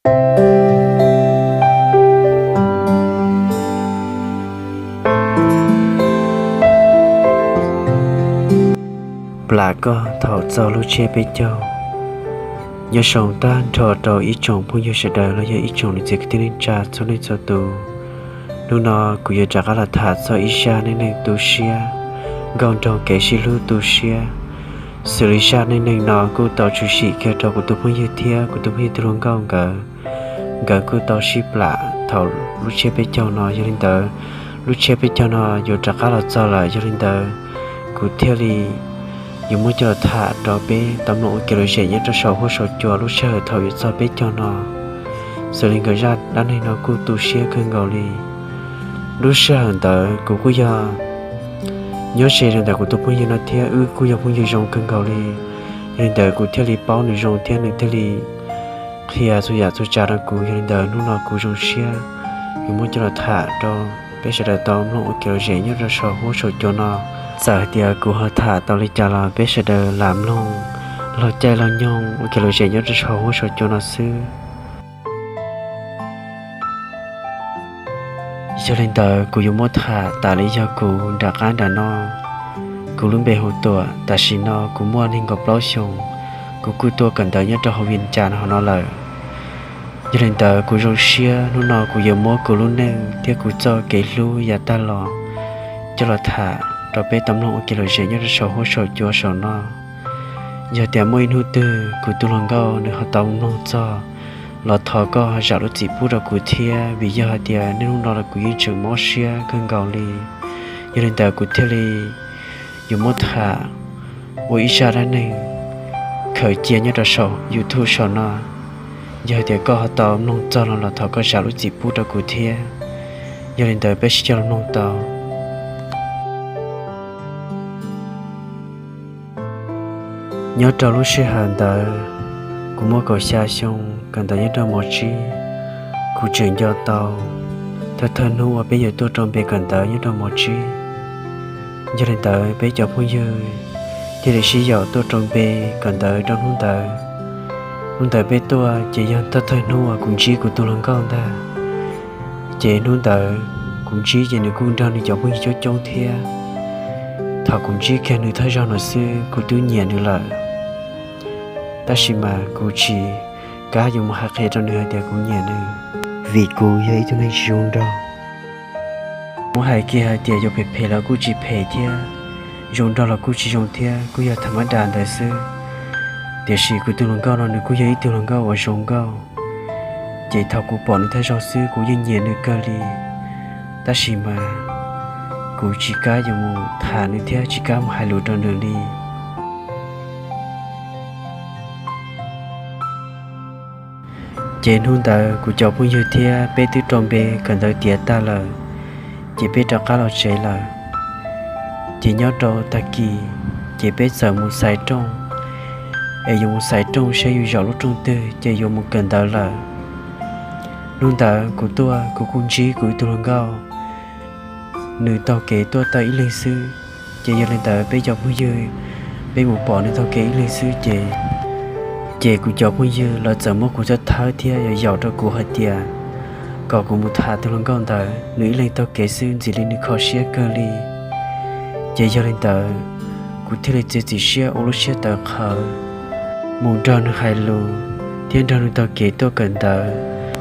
Plam koj thaum txog lub tsiab peb caug. Nyob zoo tag nrho rau ib tsoom phooj ywg sawv daws los yog ib tsoom niam txiv kwv tij neej tsa txhua leej txhua tus. Hnub no kuv yuav rov qab los tham txog ib zaj neej neeg tu siab, nkauj nraug kev sib hlub tu siab. Xws li zaj neej neeg no kuj tau tshwm sim kiag rau kuv tus phooj ywg thiab kuv tus phooj ywg tus hluas nkauj nkawd. Nkawd kuj tau sib plam thaum lub tsiab peb caug no, yog li ntawd lub tsiab peb caug no yuav rov qab los txog lawm, yog li ntawd kuv thiaj li yuav muab coj los tham rau peb tau mloog ua kev lom zem nyob rau saum huab saum cua lub sij hawm thaum yuav txog peb caug no. Xws li nkawd zaj dab neeg no kuj tu siab kawg nkaus li. Lub sij hawm ntawd kuv kuj yog nyob ze rau ntawm kuv tus phooj ywg no thiab wb kuj yog phooj ywg zoo kawg nkaus li. Yog li ntawd kuv thiaj li paub nws zoo thiab nws thiaj li qhia txhua yam txhua tsav rau kuv. Yog li ntawd hnub no kuv zoo siab yuav muab coj los tham rau peb sawv daws tau mloog ua kev lom zem nyob rau saum huab saum cua no. Txawm hais tias kuv ho tham tau li cas los peb sawv daws lam mloog laug caij laug nyoog ua kev lom zem nyob rau saum huab saum cua no xwb. Yog li ntawd kuv yuav muab tham tas li yog kuv nram qab nram no. Kuv lub npe hu Tuam, tam sim no kuv muaj nees nkaum plaub xyoos, kuv kuj tuaj kawm ntawv nyob rau hauv Vias Cas hauv no lawm. Yog li ntawd kuv zoo siab hnub no kuv yuav muab kuv lub neej thiab kuv txoj kev hlub yav tag los coj los tham rau peb tau mloog ua kev lom zem nyob rau saum huab saum cua saum no. Yog tias muaj ib hnub twg kuv tus hluas nkauj nws ho tau mloog txog los thov koj zam lub txim pub rau kuv thiab, vim yog hais tias niaj hnub no los kuv yeej tseem mob siab kawg nkaus li. Yog li ntawd kuv thiaj li yuav muab tham ua ib zaj dab neeg khaws cia nyob rau saum YouTube saum no. Yog hais tias koj ho tau mloog txog no los thov koj zam lub txim pub rau kuv thiab. Yog li ntawd peb sib coj los mloog tau. Nyob rau lub sij hawm ntawd, kuv muaj kaum xya xyoo, kawm ntawv nyob rau mos tsib. Kuv tseem nco tau thawj thawj hnub uas peb yuav tuaj rau npe kawm ntawv nyob rau mos tsib. Yog li ntawd peb cov phooj ywg thiaj li sib yaum tuaj rau npe kawm ntawv rau hnub ntawd. Hnub ntawd peb tuaj ces yog thawj thawj hnub uas kuv ntsib kuv tus hluas nkauj ntag. Ces hnub ntawd kuv ntsib ces nws kuj nrog nws cov phooj ywg coob coob thiab. Thaum kuv ntsib kiag nws thawj zaug no xwb kuv twb nyiam nws lawm. Tab sis mas kuv tsis kam yuav mus hais qhia rau nws hais tias kuv nyiam nws, vim kuv yog ib tug neeg tsis zoo nraug. Muab hais kiag hais tias yuav phem phem los kuj tsis phem thiab, zoo nraug los kuj tsis zoo thiab, kuj yog tham mab das ntawd xwb. Tiam sis kuv tus hluas nkauj no nws kuj yog ib tug hluas nkauj uas zoo nkauj, ces thaum kuv pom nws thawj zaug xwb kuv yeej nyiam nws kawg li. Tab sis mas kuv tsis kam yuav mus tham nws thiab tsis kam mus hais lus rau nws li. Ces hnub ntawd kuv cov phooj ywg thiab peb twb rau npe kawm ntawv tiav tag lawm, ces peb rov qab los tsev lawm. Ces nyob rau tag kis, ces peb txawm mus xaiv rooj, es yuav mus xaiv rooj saib yus zaum lub rooj twg ces yuav mus kawm ntawv lawm. Hnub ntawd kuv tuaj kuv kuj ntsib kuv ib tug hluas nkauj, nws taug kev tuaj tau ib leeg xwb. Ces yog li ntawd peb cov phooj ywg, peb mus pom nws taug kev ib leeg xwb ces, ces kuv cov phooj ywg lawv txawm muab kuv thawb thawb thiab yaum yaum rau kuv hais tias kom kuv mus tham tus hluas nkauj ntawd, nws ib leeg taug kev xwb ntxim li nws kho siab kawg li. Ces yog li ntawd, kuv thiaj li txiav txim siab ua lub siab tawv qhawv mus nrog nws hais lus thiab nrog nws taug kev tuaj kawm ntawv.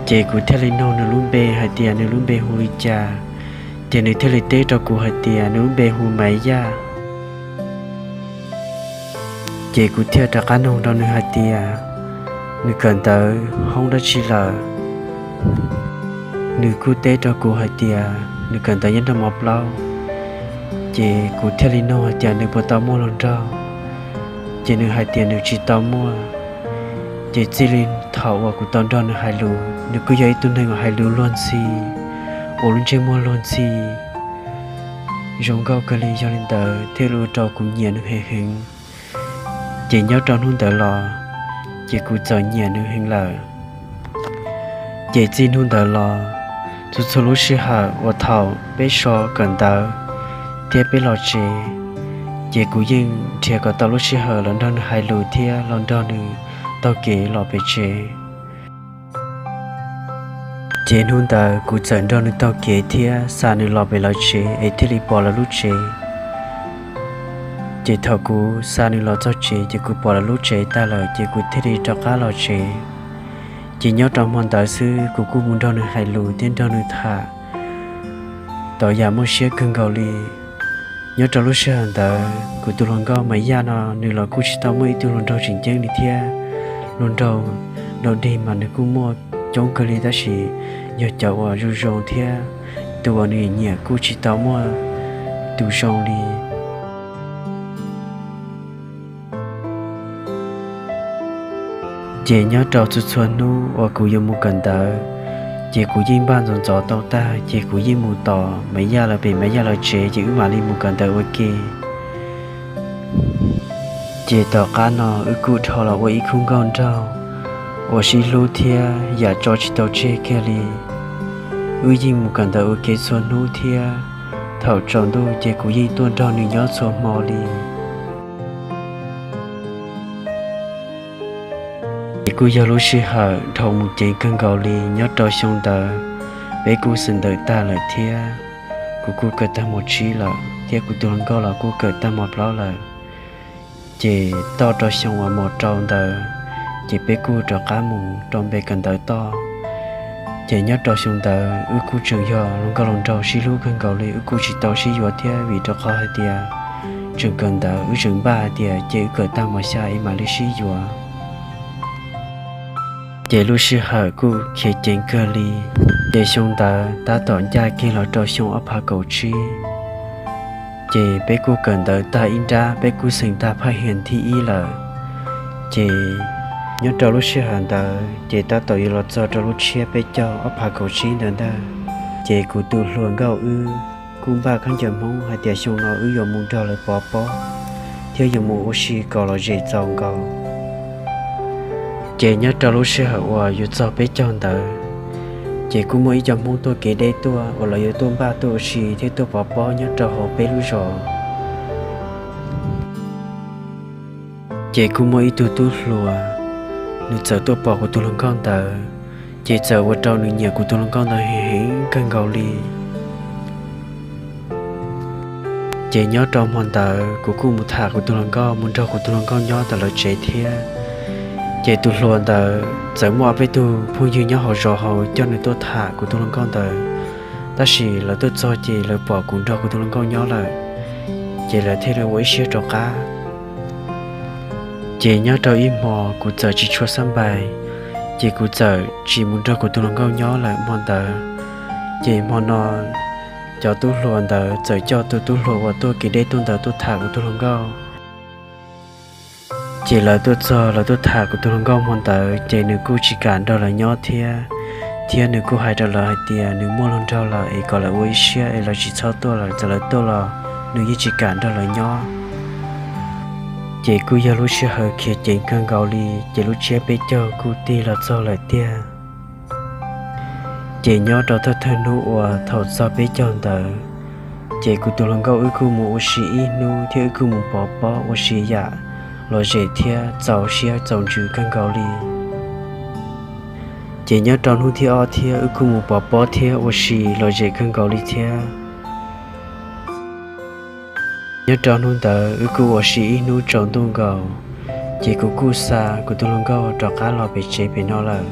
Ces kuv thiaj li nug nws lub npe hais tias nws lub npe hu li cas. Ces nws thiaj li teb rau kuv hais tias nws lub npe hu Maiv Yaj. Ces kuv thiaj rov qab nug rau nws hais tias nws kawm ntawv hoob dab tsi lawm. Nws kuj teb rau kuv hais tias nws kawm ntawv nyob nrog mos plaub. Ces kuv thiaj li nug hais tias nws puas tau muaj hluas nraug. Ces nws hais tias nws tsis tau muaj. Ces txij li thaum uas kuv tau nrog nws hais lus, nws kuj yog ib tug neeg uas hais lus luag ntxhi, ua lub ntsej muag luag ntxhi, zoo nkauj kawg li. Yog li ntawd thiaj li ua rau kuv nyiam nws heev heev. Ces nyob rau hnub ntawd los, ces kuv txawm nyiam nws heev lawm. Ces txij hnub ntawd los, txhua txhua lub sij hawm uas thaum peb so kawm ntawv thiab peb los tsev, ces kuv yeej nrhiav kom tau lub sij hawm los nrog nws hais lus thiab los nrog nws taug kev los pem tsev. Ces hnub ntawd kuv txawm nrog nws taug kev thiab xa nws los pem lawv tsev es thiaj li pom lawv lub tsev. Ces thaum kuv xa nws los txog tsev ces kuv pom lawv lub tsev tag lawm ces kuv thiaj li rov qab los tsev. Ces nyob rau hmo ntawd xwb kuv kuj mus nrog nws hais lus thiab nrog nws tham tau yam muaj siab kawg nkaus li. Nyob rau lub sij hawm ntawd kuv tus hluas nkauj Maiv Yaj no nws los kuj tsis tau muaj ib tug hluas nraug tseem ceeb li thiab. Hluas nraug dog dig mas nws kuj muaj coob kawg li tab sis yog cov uas zoo zoo thiab tus uas nws nyiam kuj tsis tau muaj tus zoo li. Ces nyob rau txhua txhua hnub uas kuv yuav mus kawm ntawv, ces kuv yeej npaj ntxov ntxov tau tag ces kuv yeej mus tos Maiv Yaj lawv pem Maiv Yaj lawv tsev ces wb mam li mus kawm ntawv ua ke. Ces tom qab no wb kuj dhau los ua ib khub nkauj nraug uas sib hlub thiab yam tso tsis tau tseg kiag li. Wb yeej mus kawm ntawv ua ke txhua hnub thiab thaum tsaus ntuj ces kuv yeej tuaj nrog nws nyob txhua hmo li. Ces kuj yog lub sij hawm dhau mus ceev kawg nkaus li nyob rau xyoo ntawd, peb kuj xeem ntawv tag lawm thiab kuv kuj kawm tag mos tsib lawm thiab kuv tus hluas nkauj los kuj kawm tag mos plaub lawm. Ces toj rau xyoo uas mos rau ntawd, ces peb kuj rov qab mus rau npe kawm ntawv toj. Ces nyob rau xyoo ntawd wb kuj tseem yog hluas nkauj hluas nraug sib hlub kawg nkaus li, wb kuj tsis tau sib yuav thiab vim rau qhov hais tias tseem kawm ntawv, wb tseem npaj hais tias ces wb kawm tag mos xya es mam li sib yuav. Ces lub sij hawm kuj khiav ceev kawg li. Ces xyoo ntawd tab tom ncaj kiag los rau xyoo ob phav kaum tsib, ces peb kuj kawm ntawv tag ib nrab, peb kuj xeem tag phaj hias thib ib lawm. Ces nyob rau lub sij hawm ntawd ces tab tom yuav los txog rau lub tshiab peb caug ob phav kaum tsib ntawd ntag. Ces kuv tus hluas nkauj wb kuj npaj khaub ncaws Hmoob hais tias xyoo no wb yuav mus nrog lawv pov pob thiab yuav mus ua si kom lom zem txaus nkaus. Ces nyob rau lub sij hawm uas yuav txog peb caug ntawd, ces kuj muaj ib co Hmoob tuaj kev deb tuaj uas lawv yuav tuaj npaj tuaj ua si thiab tuaj pov pob nyob rau hauv peb lub zos. Ces kuj muaj ib tug tub hluas, nws txawm tuaj pom kuv tus hluas nkauj ntawd, ces txawm ua rau nws nyiam kuv tus hluas nkauj ntawd heev heev kawg nkaus li. Ces nyob rau hmo ntawd kuv kuj mus tham kuv tus hluas nkauj, mus nrog kuv tus hluas nkauj nyob ntawm lawv tsev thiab. Ces tus hluas ntawd txawm muaj ob peb tug phooj ywg nyob hauv zos hauv coj nws tuaj tham kuv tus hluas nkauj ntawd, tab sis lawv tuaj txog ces lawv pom kuv nrog kuv tus hluas nkauj nyob lawm, ces lawv thiaj li ua ib siab rov qab. Ces nyob rau ib hmo kuv txawm tsis tshua xab npais, ces kuv txawm tsis mus nrog kuv tus hluas nkauj nyob lawm hmo ntawd. Ces hmo no cov tub hluas ntawd txawm coj tus tub hluas uas tuaj kev deb tuaj ntawd tuaj tham kuv tus hluas nkauj. Ces lawv tuaj txog lawv tuaj tham kuv tus hluas nkauj hmo ntawd ces nws kuj tsis kam nrog lawv nyob thiab, thiab nws kuj hais rau lawv hais tias nws muaj hluas nraug lawm es kom lawv ua ib siab es lawv tsis txhob tuaj lawm, txawm lawv tuaj los nws yeej tsis kam nrog lawv nyob. Ces kuj yog lub sij hawm khiav ceev kawg nkaus li, ces lub tsiab peb caug kuj tig los txog lawm tiag. Ces nyob rau thawj thawj hnub uas thaum txog peb caug ntawd, ces kuv tus hluas nkauj wb kuj mus ua si ib hnub thiab wb kuj mus pov pob ua si yam lom zem thiab txaus siab txaus ntsws kawg nkaus li. Ces nyob rau hnub thib ob thiab wb kuj mus pov pob thiab ua si lom zem kawg nkaus li thiab. Nyob rau hnub ntawd wb kuj ua si ib hnub tsaus ntuj nkaus, ces kuv kuj xa kuv tus hluas nkauj rov qab los pem tsev pem no lawm.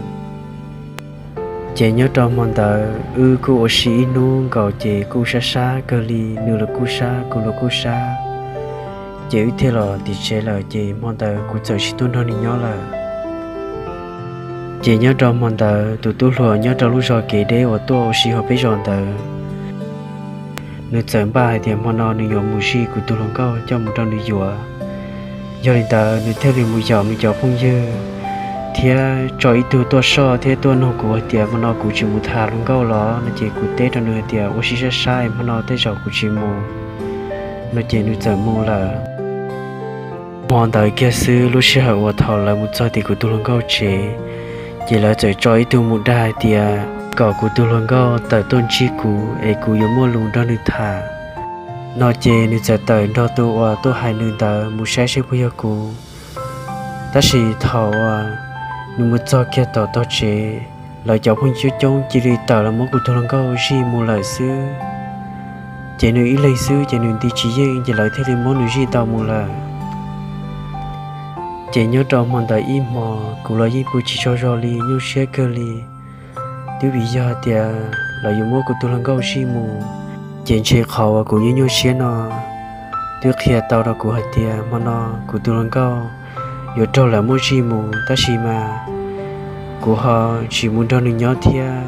Ces nyob rau hmo ntawd wb kuj ua si ib hnub nkaus ces kuj sab sab kawg li, nws los kuj sab kuv los kuj sab. Ces wb thiaj los tim tsev lawm ces hmo ntawd kuv txawm tsis tuaj nrog nws nyob lawm. Ces nyob rau hmo ntawd tus tub hluas nyob rau lub zos kev deb uas tuaj ua si hauv peb zos ntawd, nws txawm npaj hais tias hmo no nws yuav mus zij kuv tus hluas nkauj coj mus rau nws yuav. Yog li ntawd nws thiaj li mus yaum nws cov phooj ywg thiab tso ib tug tuaj soj thiab tuaj nug kuv hais tias hmo no kuv tsis mus tham hluas nkauj los no, ces kuv teb rau nws hais tias ua si sab sab hmo no tej zaum kuv tsis mus no, ces nws txawm mus lawm. Hmo ntawd kiag xwb lub sij hawm uas thaum lawv mus txog tim kuv tus hluas nkauj tsev, ces lawv txawm tso ib tug mus dag hais tias kom kuv tus hluas nkauj tawm tuaj ntsib kuv es kuv yuav muaj lus nrog nws tham no, ces nws txawm tawm nrog tus uas tuaj hais nws ntawd mus saib seb puas yog kuv. Tab sis thaum uas nws mus txog kiag tom tog tsev, lawv cov phooj ywg coob coob cia li tawm los muab kuv tus hluas nkauj zij mus lawm xwb. Ces nws ib leeg xwb ces nws nti tsis yeej ces lawv thiaj li muab nws zij tau mus lawm. Ces nyob rau hmo ntawd ib hmos kuv los yeej pw tsis tsaug zog li, nyuaj siab kawg li. Twb vim yog tias lawv yuav muab kuv tus hluas nkauj zij mus, ces ntshe qhov uas kuv nyuaj nyuaj siab no twb qhia tau rau kuv hais tias hmo no kuv tus hluas nkauj yuav raug lawv muab zij mus, tab sis mas kuv ho tsis mus nrog nws nyob thiab,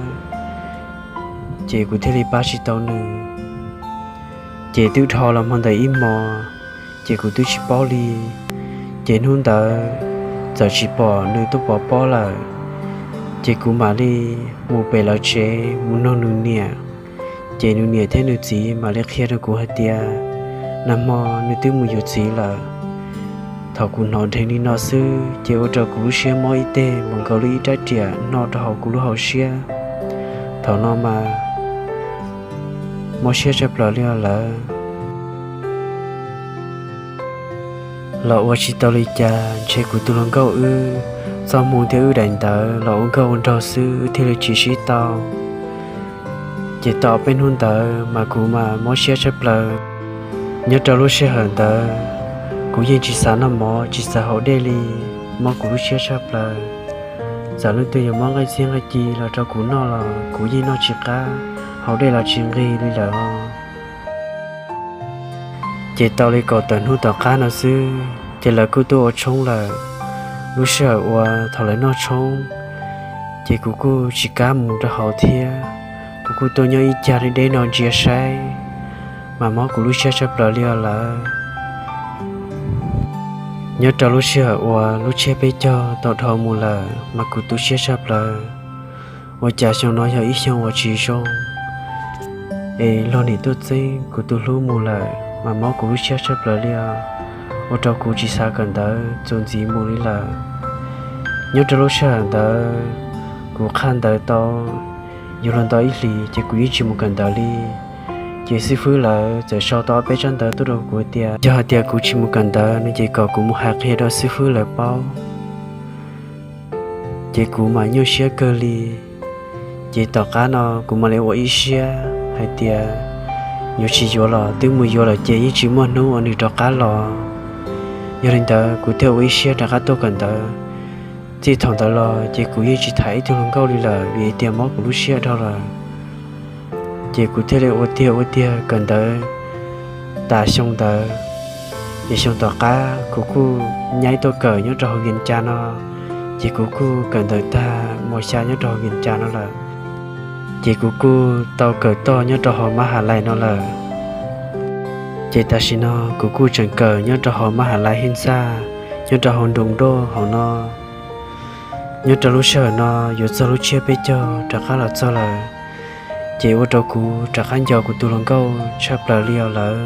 ces kuv thiaj li pab tsis tau nws. Ces twb dhau los hmo ntawd ib hmos, ces kuv twb tsis paub li. Ces hnub ntawd txawm tsis pom nws tuaj pov pob lawm, ces kuv mam li mus pem lawv tsev mus nug nws niam. Ces nws niam thiab nws txiv mam li qhia rau kuv hais tias nag hmo nws twb mus yuav txiv lawm. Thaum kuv hnov dheev li no xwb ces ua rau kuv lub siab mob ib teg npaum nkaus li ib rab riam hno rau hauv kuv lub hauv siab. Thaum no mas mob siab tshaj plaws li os lawv. Los ua tsis tau li cas, ntshe kuv tus hluas nkauj wb txoj hmoo thiab wb daim ntawv los ua nkauj ua nraug xwb wb thiaj li tsis sib tau. Ces tau peb hnub ntawd mas kuv mas mob siab tshaj plaws. Nyob rau lub sij hawm ntawd kuv yeej tsis xav noj mov tsis xav haus dej li, mob kuv lub siab tshaj plaws. Txawm leej twg yuav muab nqaij txiab nqaij ci los rau kuv noj los kuv yeej noj tsis qab, haus dej los tsis nqig li lawm. Ces tau li kaum tawm hnub tom qab no xwb ces lawv kuj tuaj ua tshoob lawm. Lub sij hawm uas thaum lawv noj tshoob ces kuv kuj tsis kam mus rau hauv thiab, kuv kuj tuaj nyob ib cag deb deb no ntsia saib, mas mob kuv lub siab tshaj plaws li os lawv. Nyob rau lub sij hawm uas lub tsiab peb caug tau dhau mus lawm mas kuv tu siab tshaj plaws, ua cas xyoo no yog ib xyoo uas tsis zoo, es luag nim tuaj txeeb kuv tus hlub mus lawm mas mob kuv lub siab tshaj plaws li os, ua rau kuv tsis xav kawm ntawv txuas ntxiv mus li lawm. Nyob rau lub sij hawm ntawd kuv qhaj ntawv tau yuav luag ntau ib hlis ces kuv yeej tsis mus kawm ntawv li. Ces xib fwb lawv txawm sau tau ob peb tsab ntawv tuaj rau kuv tias yog hais tias kuv tsis mus kawm ntawv no ces kom kuv mus hais qhia rau xib fwb lawv paub. Ces kuv mas nyuaj siab kawg li. Ces tom qab no kuv mam li ua ib siab hais tias yuav tsis yuav los twb mus yuav lawm ces yeej tsis muaj hnub uas nws rov qab los. Yog li ntawd kuv thiaj ua ib siab rov qab tuaj kawm ntawv. Txij thaum ntawd los ces kuv yeej tsis tham ib tug hluas nkauj li lawm vim tias mob kuv lub siab dhau lawm. Ces kuv thiaj li ua tiag ua tiag kawm ntawv tas xyoo ntawd. Ces xyoo tom qab kuv kuj nyaib tuaj kawm nyob rau hauv Vias Cas no, ces kuv kuj kawm ntawv tag mos xya nyob rau hauv Vias Cas no lawm. Ces kuv kuj tau kawm toj nyob rau hauv Mab Has Lais no lawm. Ces tam sim no kuv kuj tseem kawm nyob rau hauv Mab Has Lais Hej Ntxaj, nyob rau hauv nroog Doj hauv no. Nyob rau lub sij hawm no yuav txog lub tsiab peb caug rov qab los txog lawm, ces ua rau kuv rov qab nco kuv tus hluas nkauj tshaj plaws li os lawm.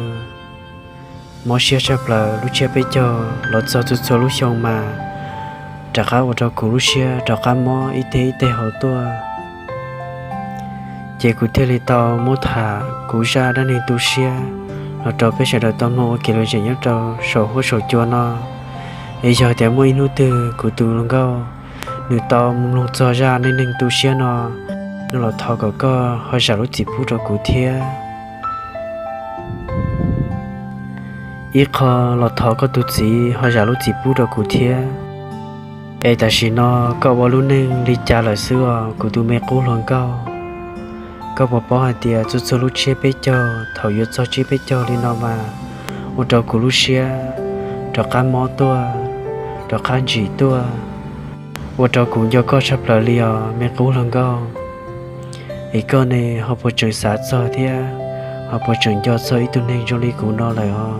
Mob siab tshaj plaws, lub tsiab peb caug los txog txhua txhua lub xyoo mas rov qab ua rau kuv lub siab rov qab mob ib teg ib teg hauv tuaj. Ces kuv thiaj li tau muab tham kuv zaj dab neeg tu siab los rau peb sawv daws tau mloog ua kev lom zem nyob rau saum huab saum cua no. Es yog tias muaj ib hnub twg kuv tus hluas nkauj nws tau mloog txog zaj neej neeg tu siab no, nws los thov kom koj ho zam lub txim pub rau kuv thiab. Ib qho los thov koj tus txiv ho zam lub txim pub rau kuv thiab. Es tam sim no koj ua lub neej li cas lawm xwb os kuv tus me qub hluas nkauj? Koj puas paub hais tias txhua txhua lub tsiab peb caug thaum yuav txog tsiab peb caug li no mas ua rau kuv lub siab rov qab mob tuaj, rov qab ntsim tuaj, ua rau kuv nco koj tshaj plaws li os me qub hluas nkauj. Es koj ne ho puas tseem xav txog thiab ho puas tseem nco txog ib tug neeg zoo li kuv no lawm os?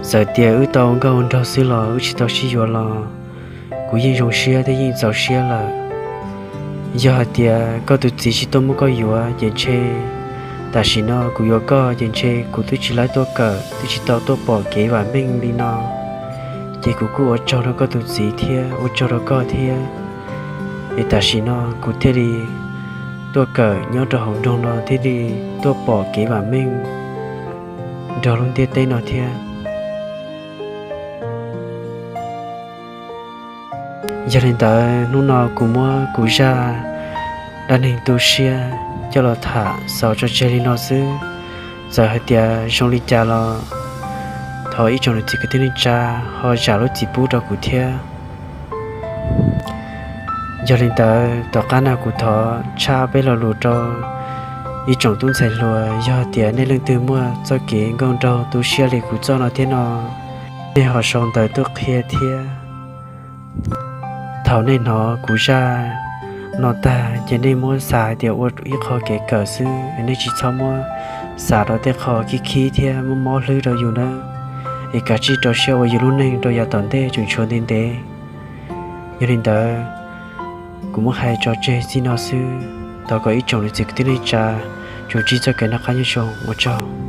Txawm tias wb tau nkauj nraug xwb los wb tsis tau sib yuav los kuv yeej zoo siab thiab yeej txaus siab lawm. Yog hais tias koj tus txiv tsis tuaj muab koj yuav ces ntshe tam sim no kuv yuav koj ces ntshe kuv twb tsis laib tuaj kawm twb tsis tau tuaj pom kev vam meej li no. Ces kuv kuj ua tsaug rau koj tus txiv thiab ua tsaug rau koj thiab. Es tam sim no kuv thiaj li tuaj kawm nyob rau hauv nroog no thiaj li tuaj pom kev vam meej nrog lub ntiaj teb no thiab. Yog li ntawd hnub no kuv muab kuv zaj dab neeg tu siab coj los tham xaus tso tseg li no xwb. Txawm hais tias zoo li cas los thov ib tsoom niam txiv kwv tij neej tsa ho zam lub txim pub rau kuv thiab. Yog li ntawd tom qab no kuv thov tshaj peb lo lus rau ib tsoom tub ntxhais hluas, yog tias nej leej twg muaj txoj kev nkauj nraug tu siab li kuv txoj no thiab no, nej ho sau ntawv tuaj qhia thiab. Thaum nej hnov kuv zaj no tag ces nej muab xav hais tias ua ib qho kev kawm xwb, nej tsis txhob muab xav rau tej qho khib khib thiab muab mob hlwb rau yus nawb. Es kav tsij rau siab ua yus lub neej rau yav tom ntej tseem tshuav ntev ntev. Yog li ntawd, kuv muab hais tso tseg txij no xwb, thov kom ib tsoom niam txiv kwv tij neej tsa tsuas ntsib txoj kev noj qab nyob zoo, ua tsaug.